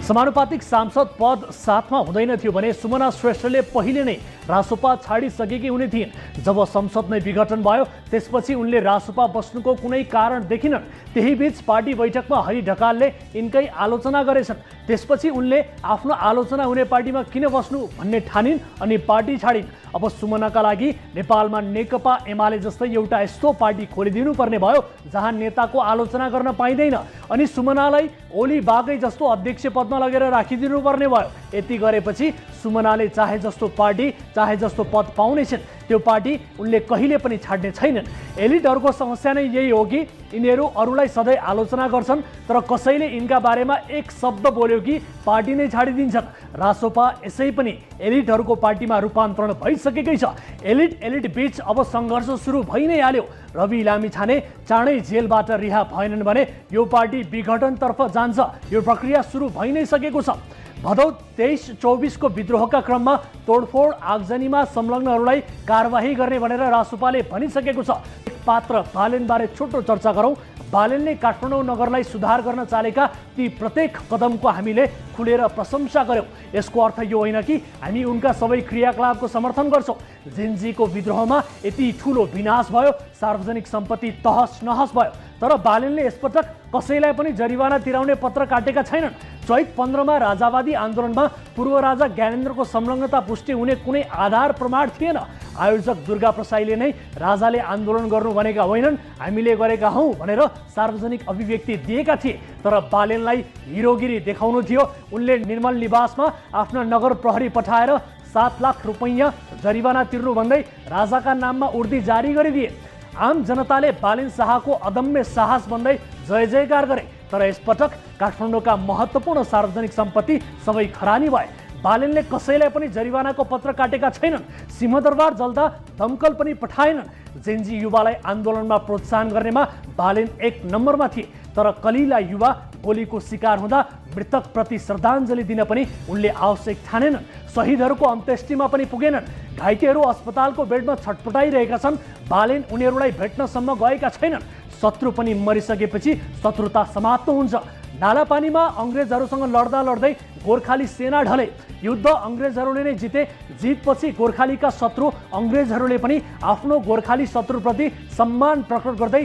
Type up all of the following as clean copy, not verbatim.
समानुपातिक सांसद पद साथमा हुँदैन थियो भने सुमना श्रेष्ठले पहिले नै रासोपा छाडिसकेकी हुने थिइन्। जब संसद नै विघटन भयो त्यसपछि उनले रासोपा बस्नुको कुनै कारण देखिनन्। त्यही बीच पार्टी बैठकमा हरि ढकालले यिनकै आलोचना गरेछन्। त्यसपछि उनले आफ्नो आलोचना हुने पार्टीमा किन बस्नु भन्ने ठानिन् अनि पार्टी छाडिन्। अब सुमनाका लागि नेपालमा नेकपा एमाले जस्तै एउटा यस्तो पार्टी खोलिदिनु पर्ने भयो जहाँ नेताको आलोचना गर्न पाइँदैन अनि सुमनालाई ओली बागै जस्तो अध्यक्ष पदमा लगेर राखिदिनु पर्ने भयो। यति गरेपछि सुमनाले चाहे जस्तो पार्टी चाहे जस्तो पद पाउनेछन्। त्यो पार्टी उनले कहिले पनि छाड्ने छैनन्। एलिटहरूको समस्या नै यही हो कि यिनीहरू अरूलाई सधैँ आलोचना गर्छन् तर कसैले यिनका बारेमा एक शब्द बोल्यो कि पार्टी नै छाडिदिन्छन्। रासोपा यसै पनि एलिटहरूको पार्टीमा रूपान्तरण भइसकेकै छ। एलिट बीच अब सङ्घर्ष सुरु भइ नै हाल्यो। रवि लामिछाने चाँडै जेलबाट रिहा भएनन् भने यो पार्टी विघटनतर्फ जान्छ। यो प्रक्रिया सुरु भइ नै सकेको छ। भदौ 23-24 को विद्रोहका क्रममा तोडफोड आगजनीमा संलग्नहरूलाई कारवाही गर्ने भनेर रासोपाले भनिसकेको छ। एक पात्र बालेनबारे छोटो चर्चा गरौँ। बालेनले काठमाडौँ नगरलाई सुधार गर्न चालेका ती प्रत्येक कदमको हामीले खुलेर प्रशंसा गर्यौँ। यसको अर्थ यो होइन कि हामी उनका सबै क्रियाकलापको समर्थन गर्छौँ। जेनजीको विद्रोहमा यति ठुलो विनाश भयो, सार्वजनिक सम्पत्ति तहस नहस भयो, तर बालेनले यसपटक कसैलाई पनि जरिवाना तिराउने पत्र काटेका छैनन्। चैत 15 मा राजावादी आन्दोलनमा पूर्व राजा ज्ञानेन्द्रको संलग्नता पुष्टि हुने कुनै आधार प्रमाण थिएन। आयोजक दुर्गा प्रसाईले नै राजाले आन्दोलन गर्नु भनेका होइनन्, हामीले गरेका हौँ भनेर सार्वजनिक अभिव्यक्ति दिएका थिए। तर बालेनलाई हिरोगिरी देखाउनु थियो। उनले निर्मल निवासमा आफ्ना नगर प्रहरी पठाएर 7 लाख रुपैयाँ जरिवाना तिर्नु भन्दै राजाका नाममा उर्दी जारी गरिदिए। आम जनताले बालेन शाहको अदम्य साहस भन्दै जय जयकार गरे। तर यसपटक काठमाडौँका महत्त्वपूर्ण सार्वजनिक सम्पत्ति सबै खरानी भए। बालेनले कसैलाई पनि जरिवानाको पत्र काटेका छैनन्। सिंहदरबार जल्दा दमकल पनि पठाएनन्। जेनजी युवालाई आन्दोलनमा प्रोत्साहन गर्नेमा बालेन 1 नम्बरमा थिए। तर कलिला युवा गोलीको शिकार हुँदा मृतकप्रति श्रद्धाञ्जली दिन पनि उनले आवश्यक ठानेनन्। शहीदहरूको अन्त्येष्टिमा पनि पुगेनन्। घाइतेहरू अस्पतालको बेडमा छटपटाइरहेका छन्। बालेन उनीहरूलाई भेट्नसम्म गएका छैनन्। शत्रु पनि मरिसकेपछि शत्रुता समाप्त हुन्छ। नालापानीमा अङ्ग्रेजहरूसँग लड्दा लड्दै गोर्खाली सेना ढले। युद्ध अङ्ग्रेजहरूले नै जिते। जितपछि गोर्खालीका शत्रु अङ्ग्रेजहरूले पनि आफ्नो गोर्खाली शत्रुप्रति सम्मान प्रकट गर्दै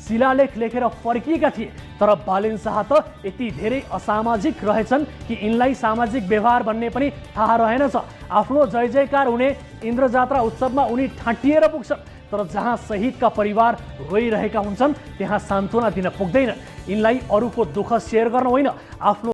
शिलालेख लेखेर फर्किएका थिए। तर बालेन शाह त यति धेरै असामाजिक रहेछन् कि यिनलाई सामाजिक व्यवहार भन्ने पनि थाहा रहेनछ। आफ्नो जय जयकार हुने इन्द्रजात्रा उत्सवमा उनी ठाँटिएर पुग्छन्। तर जहाँ शहीदका परिवार रोइरहेका हुन्छन् त्यहाँ सान्त्वना दिन पुग्दैनन्। यिनलाई अरूको दुःख सेयर गर्न होइन, आफ्नो